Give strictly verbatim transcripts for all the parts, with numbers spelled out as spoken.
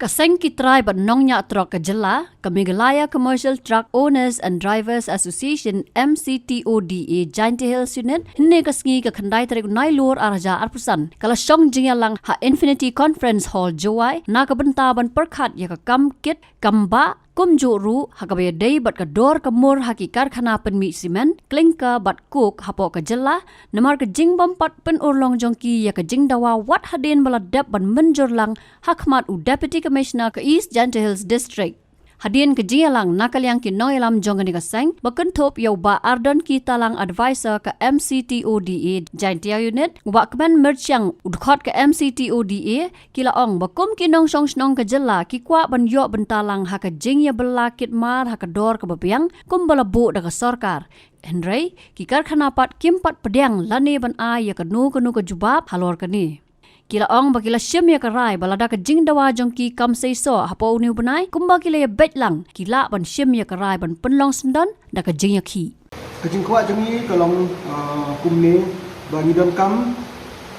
Ka seng ki trai bad nongñiah trok ka jylla, ka Meghalaya Commercial Truck Owners and Drivers Association, M C T O D A, Jaintia Hills Unit, hynne ka sngi ka khyndai tarik u Nailur ar hajar arphew san, ka la shong jingïalang ha Infinity Conference Hall, Jowai, na ka bynta ban pyrkhat ïa ka kam kit kam bah, kumjuh ruh ha kaba ïadei bad ka dor ka mur ha ki karkhana pynmih simen, klinker bad coke hapoh ka jylla, namar ka jingbym pat pynurlong jong ki ïa ka jingdawa wat hadien ba la dep ban mynjur lang ha khmat u Deputy Commissioner ka East Jaintia Hills District. Hadien ka jingïalang na ka liang ki nongïalam jong kane ka seng, ba kynthup ïa u Bah Ardon K Talang, Advisor ka M C T O D A Jaintia Unit, u Bah Kmen Myrchiang, u dkhot ka M C T O D A, ki la ong ba kum ki nongshong shnong ka jylla ki kwah ban ïoh bynta lang ha ka jingïabylla kit mar ha ka dor kaba biang, kumba la buh da ka sorkar. Hynrei ki karkhana pat kim pat pdiang lane ban ai ïa kano kano ka jubab halor kane. Ki la ong ba ki la shim ïa ka rai ba lada ka jingdawa jong ki kam seisoh hapoh une u bnai, kumba ki la ïabeit lang, ki lah ban shim ïa ka rai ban pynlong syndon da ka jingïakhih. Ka jingkwah jong ngi ka long, uh, kumne, ba ngi donkam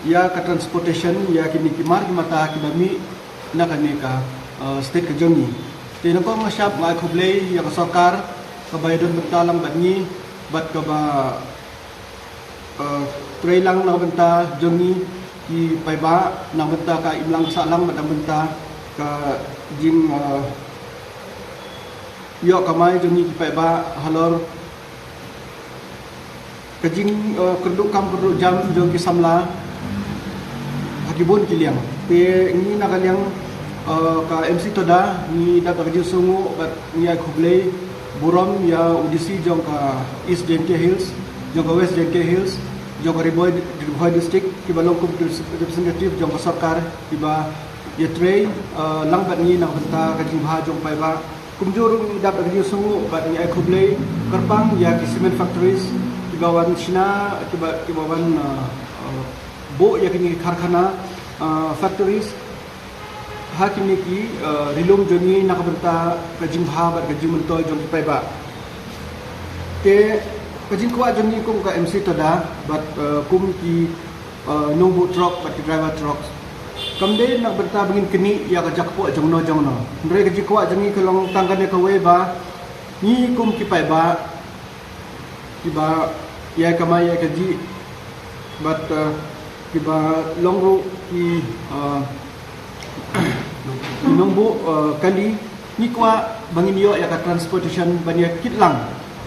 ïa ka transportation ïa kine ki mar ki mata kiba mih na kane ka, uh, state ka jong ngi. Te nyngkong nga shap nga ai khublei ïa ka sorkar kaba ïadon bynta lang bad ngi, bad kaba, uh, trei lang na bynta jong ngi ki paidbah, na bynta ka imlang sahlang bad na bynta ka jing, uh, ïoh kamai jong ngi ki paidbah halor ka jing, uh, kyrduh kam kyrduh jam jong ki samla ha ki bun ki liang. Te ngi na ka liang, uh, ka M C Tada ngi dap da ka jingsngewnguh bad ngi ai khublei burom ïa u D C jong ka East Jaintia Hills, jong ka West Jaintia Hills, jong ka Ri Bhoi, Ri Bhoi District, kiba long kum ki representative jong ka sorkar kiba ïatrei, uh, lang bad ngi na ka bynta ka jingbha jong paidbah. Kumjuh ruh ngi dap da ka jingsngewnguh bad ngi ai khublei kyrpang ïa ki cement factories kiba wan shna, kiba, kiba wan, uh, uh, buh ïa kine ki karkhana, uh, factories ha kine ki, uh, ri lum jong ngi na ka bynta ka jingbha bad ka jingmyntoi jong ki paidbah. Te ka jingkwah jong ngi kum ka M C Tada bad, uh, kum ki, uh, nongbuh truck bad ki driver truck, kam dei na ka bynta ba ngin knieh ïa ka jakpoh jongno jongno. Hynrei ka jingkwah jong ngi ka long tang kane kawei ba ngi kum ki paidbah kiba ïai kamai ïai kajih bad, uh, kiba long ruh ki, uh, ki nongbuh, uh, kali, ngi kwah ba ngin ïoh ïa ka transportation ban ïa kit lang.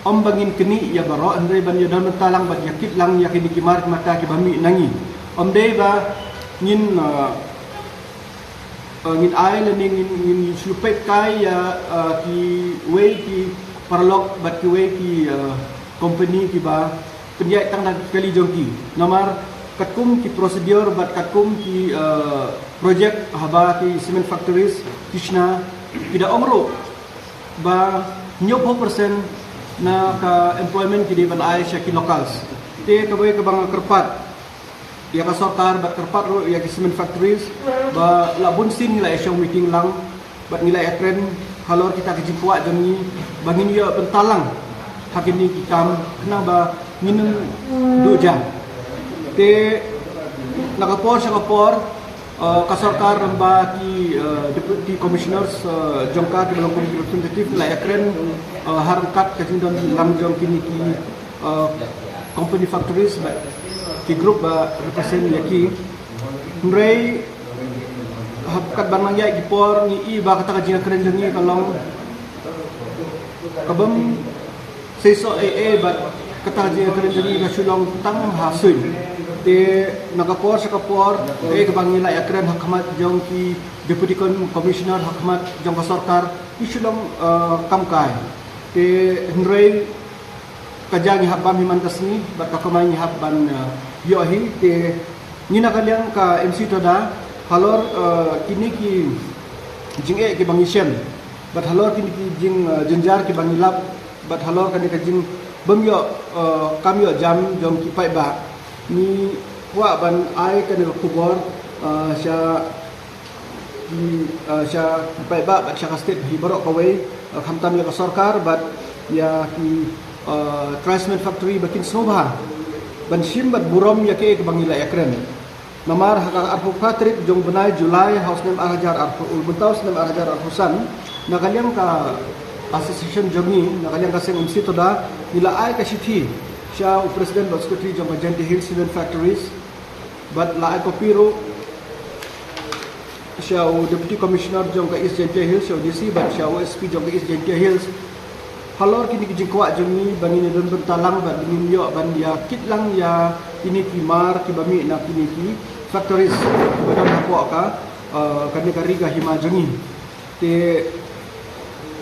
Ym ba ngin knieh ïa baroh, hynrei ban ïa don bynta lang ban ïa kit lang ïa kine ki mar ki mata kiba mih na ngi. Ym dei ba ngin, uh, uh, ngin ai lane ngin, ngin shu peit kai ïa, uh, kiwei ki paralok bad kiwei ki, uh, company kiba pynïaid tang da ki kali jong ki. Namar katkum ki procedure bad katkum ki, uh, project haba ki cement factories ki shna, ki da ong ruh ba hynñiewphew percent na ka employment ki dei ban ai sha ki locals. Te kawei kaba nga kyrpad ïa ka sorkar bad kyrpad ruh ïa ki cement factories ba la bun sien ngi la ïa shong meeting lang bad ngi la ïa kren halor kita ki jingkwah jong ngi ba ngin ïoh bynta lang ha kine ki kam khnang ba ngin ym duh jam. Te na ka por sha ka por, uh, ka sorkar lyngba ki, uh, deputy commissioners, uh, jong ka kiba long kum ki representative la ïa kren, uh, ha ryngkat ka jingdon lang jong kine ki, uh, company factories bad ki group ba represent ïa ki. Hynrei ha katba nang ïaid ki por ngi i ba kata ka jingkren jong ngi ka long ka bym seisoh ei ei bad kata ka jingkren jong ngi ka shu long tang ha suiñ. Te na ka por sha ka por, eh, kaba ngi la ïa kren ha khmat jong ki deputy com-, commissioner, ha khmat jong ka sorkar, ki shu long, eh, kam kai. Te hynrei ka ja ngi hap bam hi man ka sngi bad ka kamai ngi hap ban, eh, ïoh hi. Te ngi na ka liang ka M C Tada halor, eh, kine ki jingeh kiba ngi shem bad halor kine ki jing, eh, jynjar kiba ngi lap bad halor kane ka jingbym ïoh, eh, kam ïoh jam jong ki paidbah, ngi kwah ban ai kane ka khubor, eh, sha ki, eh, sha ki paidbah bad sha ka state hi baroh kawei, eh, khamtam ïa ka sorkar bad ïa ki, eh, Tri Cement Factory ba kin sngewbha ban shim bad burom ïa kaei kaba ngi la ïa kren. Namar ha ka arphew phra tarik jong bnai July ha u snem ar hajar arphew, u bynta u snem ar hajar arphew san, na ka liang ka association jong ngi, na ka liang ka seng M C Toda, ngi la ai ka shithi sha u president bad secretary jong ka Jaintia Hills Cement Factories, bad la ai copy ruh sha u Deputy Commissioner jong ka East Jaintia Hills, sha u D C, bad sha u S P jong ka East Jaintia Hills. Halor kine ki jingkwah jong ngi ba ngin ïa don bynta lang bad ngin ïoh ban ïa kit lang ïa kine ki mar kiba mih na kine ki factories kiba don hapoh ka, eh, kane ka ri ka hima jong ngi. Te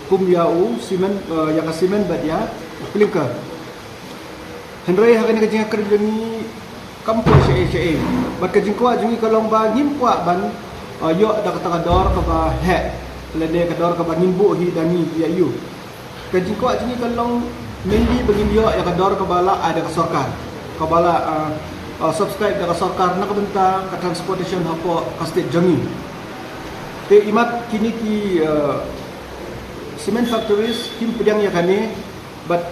kum ïa u cement, eh, ïa ka cement bad ïa u clinker. Hynrei ha kane ka jingïakren jong ngi kam poi shaei shaei. Bad ka jingkwah jong ngi ka long ba ngim kwah ban, uh, ïoh da kata ka dor kaba heh, lane ka dor kaba ngin buh hi da ngi ïa u. Ka jingkwah jong ngi ka long mainly ba ngin ïoh ïa ka dor kaba la ai da ka sorkar, kaba la, uh, uh, subscribe da ka sorkar na ka bynta ka transportation hapoh ka state jong ngi. Te imat kine ki, uh, cement factories kim pdiang ïa kane, bad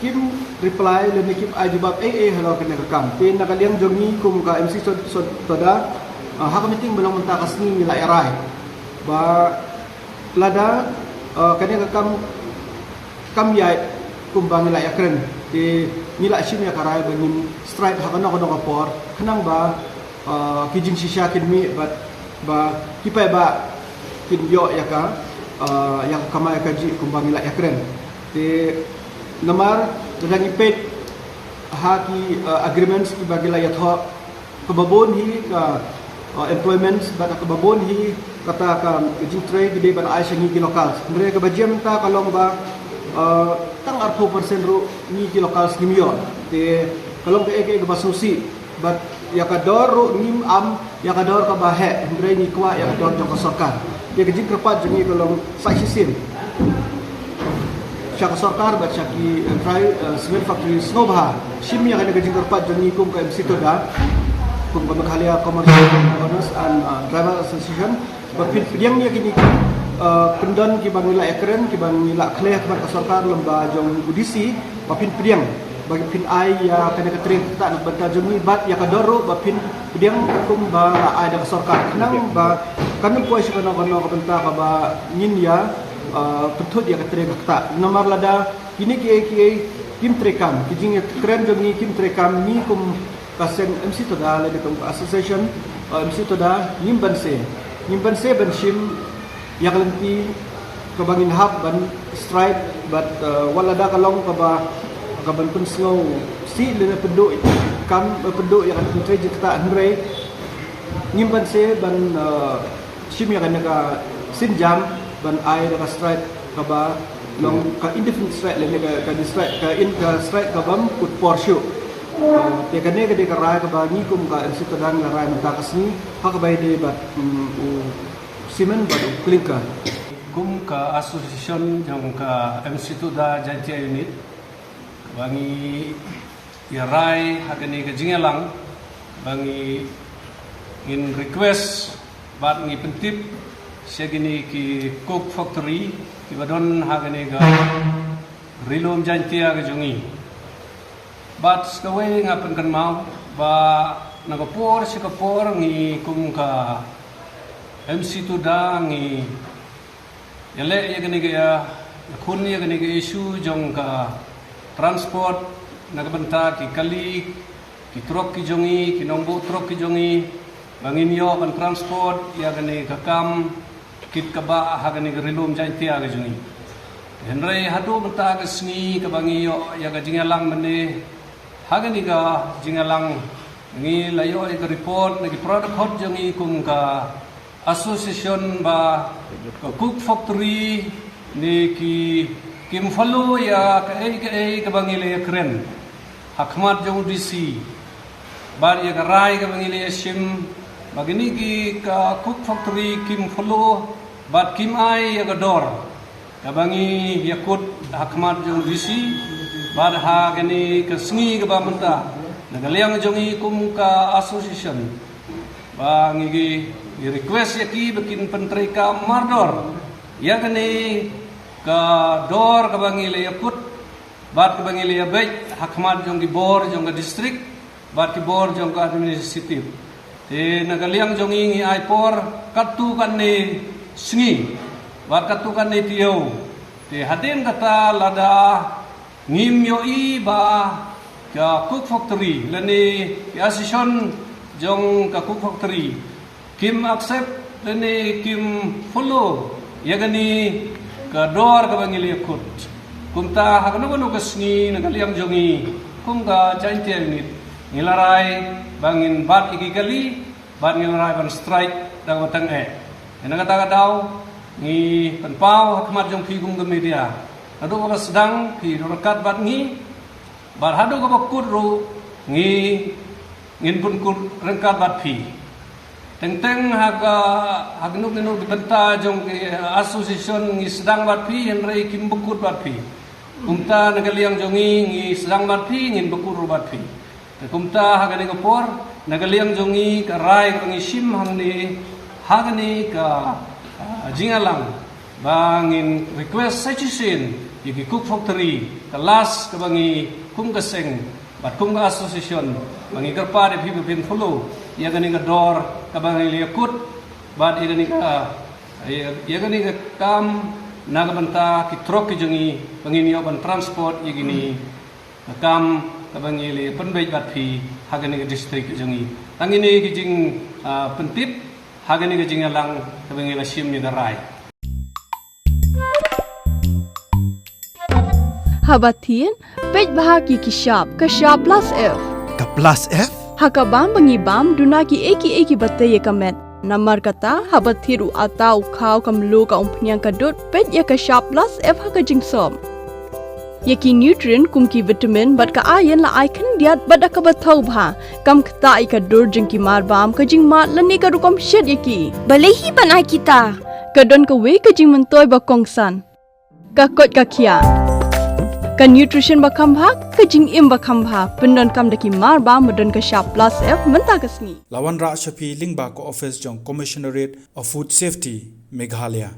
kim reply lane kim ai jubab ei ei halor kane ka kam. Te na ka liang jong ngi kum ka M C Toda, ah, ha ka meeting ba long mynta ka sngi ngi la ïarai ba lada, ah, kane ka kam kam ïaid kumba ngi la ïakren, te ngi la shim ïa ka rai ba ngin strike ha kano kano ka por khnang ba, ah, ki jingshisha kin mih bad ba ki paidbah kin ïoh ïa ka, ah, ïa ka kamai kajih kumba ngi la ïakren. Te namar lada ngi peit ha ki, ah, agreements kiba ngi la ïathoh, kaba bun hi ka, ah, employments bad kaba bun hi kata ka jingtrei ki dei ban ai sha ngi ki locals. Hynrei kaba jia mynta ka long ba, ah, tang arphew percent ruh ngi ki locals ngim ïoh. Te ka long kaei kaei kaba sngewsih. Bad ïa ka dor ruh ngim am ïa ka dor kaba heh, hynrei ngi kwah ïa ka dor jong ka sorkar. Ïa ka jingkyrpad jong ngi ka long sa shisien sha ka sorkar bad sha ki, eh, dry, eh, cement factory sngewbha shim ïa kane ka jingkyrpad jong ngi kum ka M C Toda, kum ka Meghalaya Commercial Owners and, eh, Driver Association, ba phin pdiang ïa kine ki, eh, kyndon kiba ngi la ïakren, kiba ngi la khleh ha khmat ka sorkar lem bad jong u D C, ba phin pdiang, ba phin ai ïa kane ka trei kata na ka bynta jong ngi bad ïa ka dor ruh ba phin pdiang kumba la ai da ka sorkar khnang ba kan ym poi sha kano kano ka bynta kaba ngin ïa, eh, pynthut ïa ka trei kata. Namar lada kine kiei kiei kim treikam, ki jingïakren jong ngi kim treikam, ngi kum ka seng M C Toda lane kum ka association, eh, M C Toda ngim banse, ngim banse ban shim ïa ka lynti kaba ngin hap ban strike bad, eh, wat lada ka long kaba, kaban pynsngewsih lane pynduh kam, eh, pynduh ïa ka trei jingktah, hynrei ngim banse ban, eh, shim ïa kane ka sienjam ban ai da ka strike kaba long ka indefinite strike lane ka, ka strike, ka in, ka strike kabym kut por shuh. Eh, te kane ka dei ka rai kaba ngi kum ka M C Toda ngi la rai mynta ka sngi ha kaba ïadei bad, mm, u cement bad u clinker. Kum ka association jong ka M C Toda Jaintia Unit, ba ngi ïarai ha kane ka jingïalang, ba ngi, ngin request bad ngi pyntip sha kine ki coke factory kiba don ha kane ka Ri Lum Jaintia ka jong ngi. Bad sa kawei nga pynkynmaw ba na ka por sha ka por ngi kum ka M C Toda ngi ïaleh ïa kane ka, ïa, ïakhun ïa kane ka issue jong ka transport na ka bynta ki kali, ki trok ki jong ngi, ki nongbuh trok ki jong ngi, ba ngin ïoh ban transport ïa kane ka kam kit kaba ha kane ka Ri Lum Jaintia ka jong ngi. Hynrei haduh mynta ka sngi kaba ngi ïoh ïa ka jingïalang mynne, ha kane ka jingïalang ngi la ïoh ïa ka report na ki para dkhot jong ngi kum ka association ba ka coke factory ne ki, kim follow ïa kaei kaei kaba ngi la ïakren ha khmat jong u D C. Bad ïa ka rai kaba ngi la ïashim ba kine ki ka coke factory kim follow bad kim ai ïa ka dor kaba ngi ïakut ha khmat jong u D C bad ha kane ka sngi kaba mynta, na ka liang jong ngi kum ka association, ba ngi, ngi request ïa ki ba kin pyntreikam mardor ïa kane ka dor kaba ngi la ïakut bad kaba ngi la ïabeit ha khmat jong ki bor jong ka district bad ki bor jong ka administrative. Te na ka liang jong ngi ngi ai por katto katne sngi bad katto katne taïew. Te hadien kata lada ngim ïohi ba ka Coke Factory lane ka association jong ka Coke Factory kim accept lane kim follow ïa kane ka dor kaba ngi la ïakut. Kumta ha kano kano ka sngi na ka liang jong ngi kum ka Jaintia Unit ngi la rai ba ngin bat ïa ki kali bad ngi la rai ban strike da kaba tang eh. Ïa na kata ka daw ngi pynpaw ha khmat jong phi kum ka media. Haduh kaba sdang phi ryngkat bad ngi bad haduh kaba kut ruh ngi ngin pynkut ryngkat bad phi. Teng teng ha ka ha kano kano ki bynta jong ki association ngi sdang bad phi hynrei kim pynkut bad phi. Kumta na ka liang jong ngi ngi sdang bad phi ngin pynkut ruh bad phi. Te kumta ha kane ka por na ka liang jong ngi ka rai kaba ngi shim hangne ha kane ka ah, jingïalang ba ngin request sa shisien ïa ki Coke Factory ka last kaba ngi kum ka seng bad kum ka association ba ngi kyrpad ïa phi ba phin follow ïa kane ka dor kaba ngi la ïakut bad ïa kane ka ïa ïa kane ka kam na ka bynta ki trok ki jong ngi ba ngin ïoh ban transport ïa kine ka kam kaba ngi la pynbeit bad phi ha kane ka district ka jong ngi. Tang kine ki jing ah, pyntip ha kane ka jingïalang kaba ngi la shim ïa ka rai. Haba thied, peit bha ki ki shap, ka shap plus F. Ka plus F? Ha ka bam ba ngi bam, duna ki ei ki ei kiba tei ïa ka met. Namar kata, haba thied u atta u khaw ka mluh ka umphniang ka dud, peit ïa ka shap plus F ha ka jingsop. Ïa ki nutrient kum ki vitamin bad ka iron la ai khyndiat bad da kaba thaw bha. Kam ktah ïa ka dur jong ki mar bam ka jingmad lane ka rukom shet ïa ki. Balei hi ban ai kita? Ka don kawei ka jingmyntoi ba kongsan. Ka koit ka khiah. Ka nutrition ba kham bha, ka jingim ba kham bha, pyndonkam da ki mar bam ba don ka shap plus F mynta ka sngi. La wanrah sha phi lyngba ka office jong Commissionerate of Food Safety, Meghalaya.